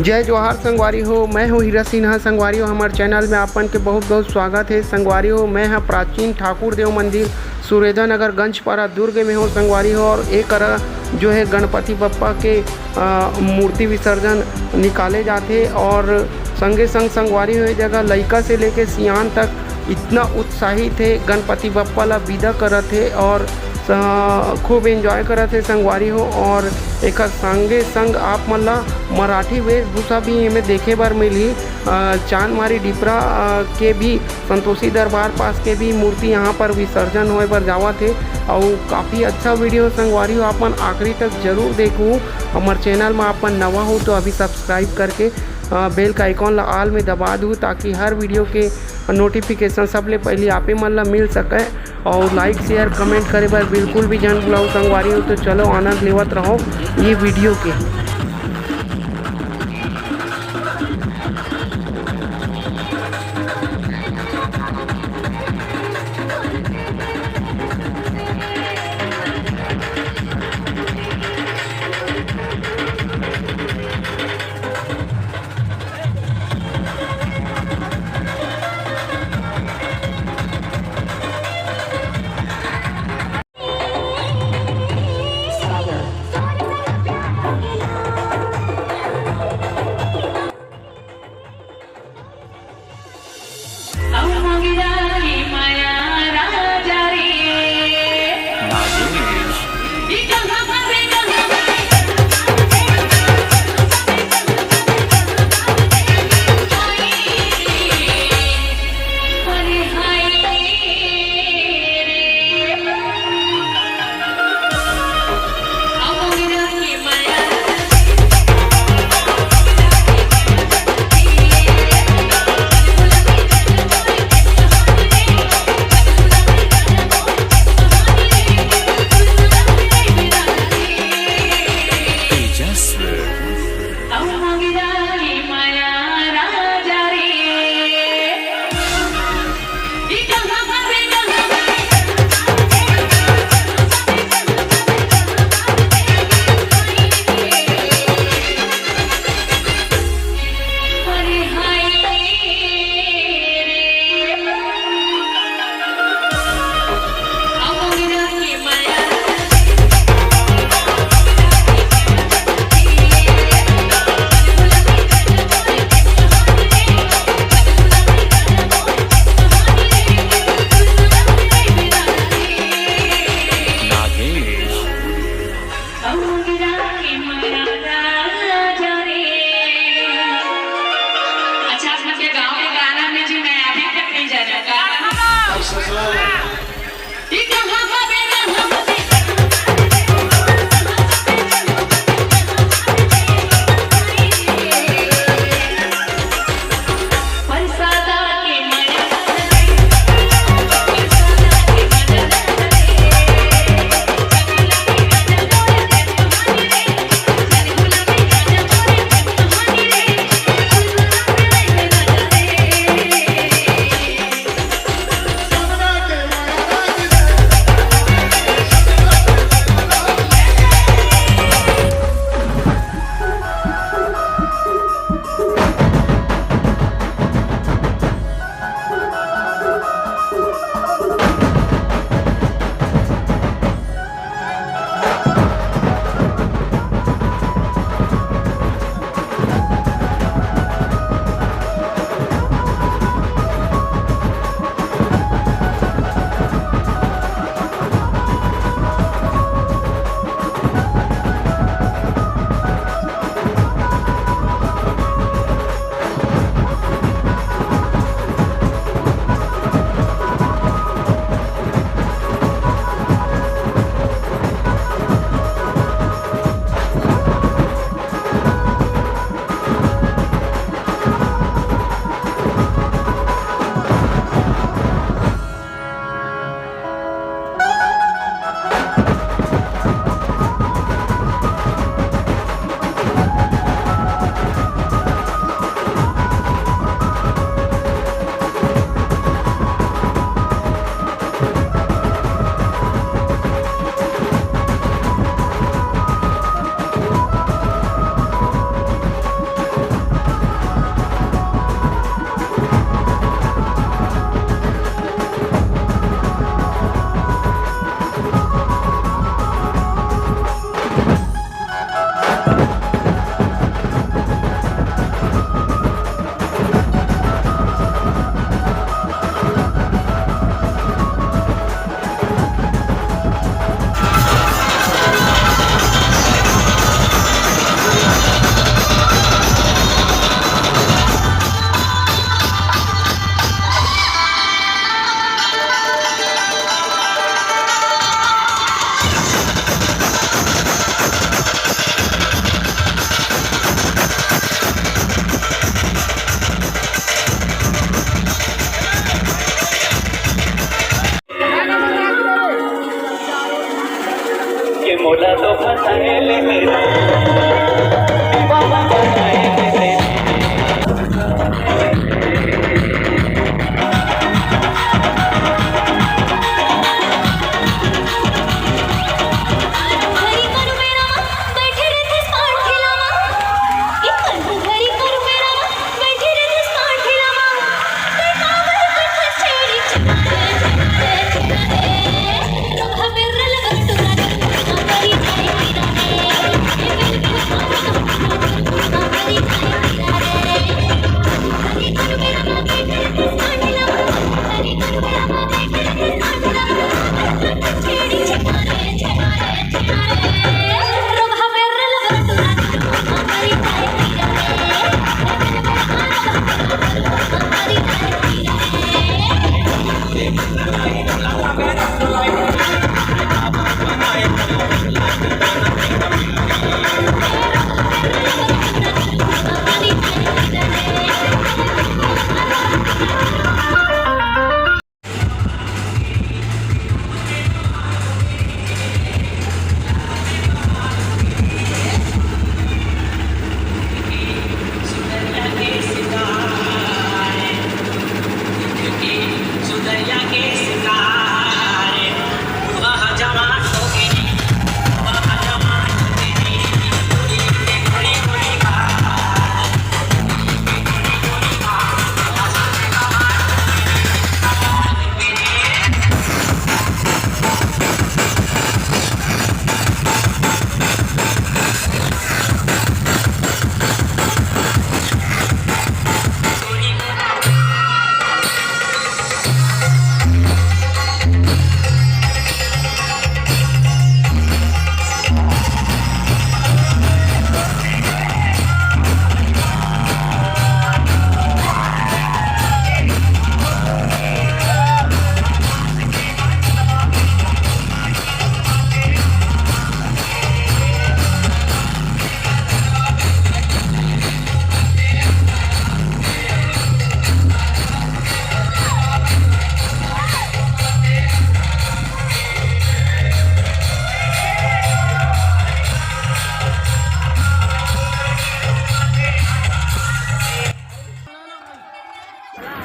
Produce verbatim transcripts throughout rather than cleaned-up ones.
जय जोहार संगवारी हो, मैं हूँ हीरा सिन्हा। संगवारी हो, हमर चैनल में आपन के बहुत बहुत स्वागत है। संगवारी हो, मैं ह प्राचीन ठाकुर देव मंदिर, सुरेंद्र नगर, गंजपारा, दुर्ग में हूँ। संगवारी हो, और ए करा जो है गणपति बप्पा के अ, मूर्ति विसर्जन निकाले जाथे और संगे संग संगवारी हो, ए जगह लइका से लेके सियान तक इतना उत्साहित हे, गणपति बप्पा ला विदा करत हे और स-, खूब एंजॉय करत हे संगवारी हो। और एकर संगे संग आप मन ला मराठी वेशभूषा भी एमे देखे बर मिलही। अ, चांदमारी डिपरा, अ, के भी संतोषी दरबार पास के भी मूर्ति यहाँ पर विसर्जन होए बर जावत हे। अउ काफ़ी अच्छा वीडियो संगवारी हो, अपन आखिरी तक जरूर देखू। हमर चैनल में अपन नवा हो तो अभी सब्सक्राइब करके, अ, बेल का आइकॉन ला ऑल में दबा दू, ताकि हर वीडियो के नोटिफिकेशन सबले पहले आपे मन ला मिल सके। और लाइक, शेयर, कमेंट करे बर बिल्कुल भी झन भुलाऊ संगवारी हो। तो चलो आनंद लेवत रहो ये वीडियो के।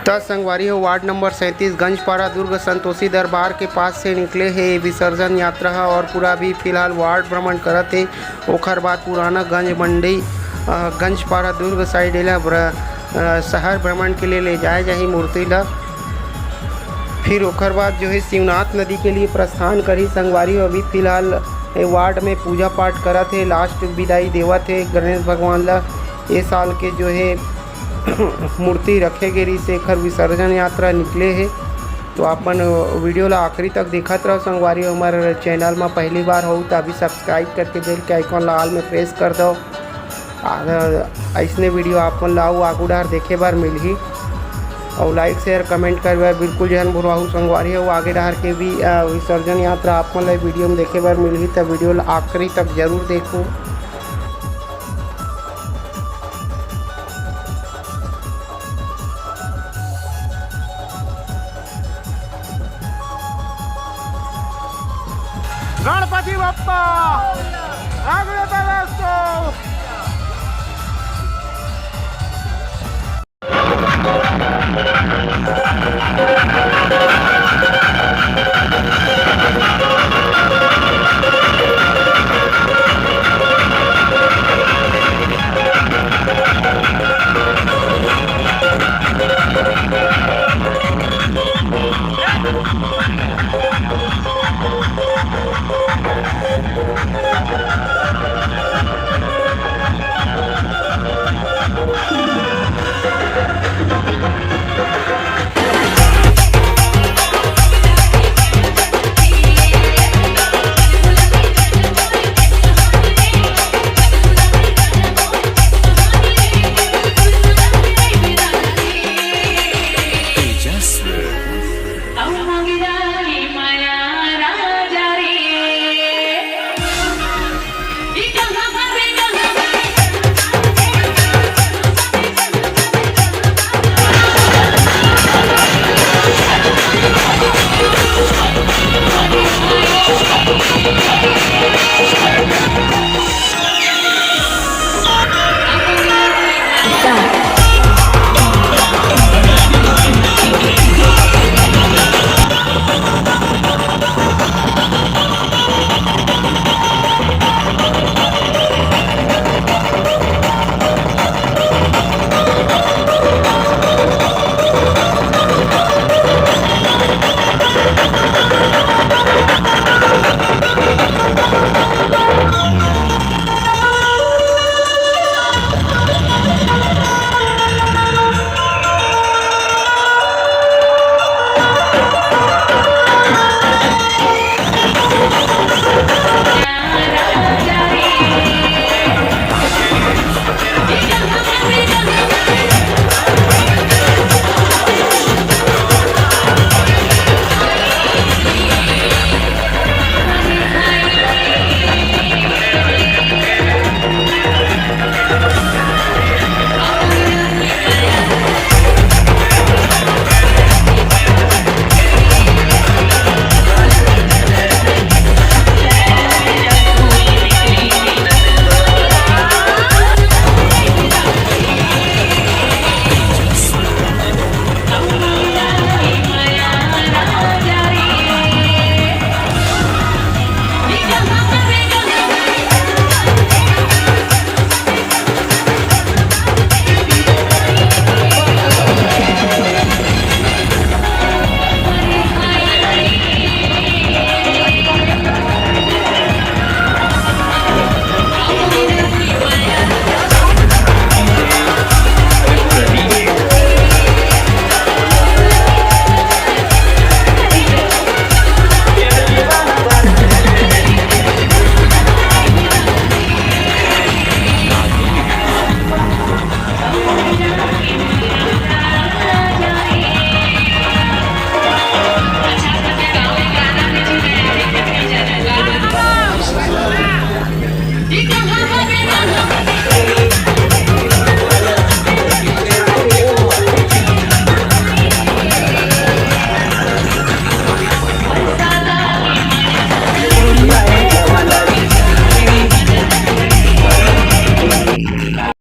त संगवारी हो, वार्ड नंबर सैंतीस गंजपारा दुर्ग संतोषी दरबार के पास से निकले हे विसर्जन यात्रा ह और पूरा अभी फिलहाल वार्ड भ्रमण करत हे। ओखर बाद पुराना गंज मंडी, अ, गंजपारा दुर्ग साइड एला भ्र-, अ, शहर भ्रमण के लिए ले जाए जाही मूर्ति ला। फिर ओखर बाद जो है शिवनाथ नदी के लिए प्रस्थान करही संगवारी हो। अभी फिलहाल ए वार्ड में पूजा पाठ करत हे, लास्ट विदाई देवत हे गणेश भगवान ला। ए साल के जो है मूर्ति रखे गे रहिस, एखर विसर्जन यात्रा निकले हे। तो अपन वीडियो ला आखिरी तक देखत रहो संगवारी हो। हमर चैनल में पहली बार हो तो अभी सब्सक्राइब करके बेल के आइकॉन ला ऑल में प्रेस कर दो। आ, अइसने वीडियो आप मन ला अउ आगू डहर देखे बर मिलही। अउ लाइक, शेयर, कमेंट करबे बिल्कुल झन भुलवाहू संगवारी हो। आगे डहर के भी, अ, विसर्जन यात्रा आप मन ला वीडियो में देखे बर मिलही, त वीडियो ला आखिरी तक जरूर देखो। गणपति बप्पा अगले बरस तो।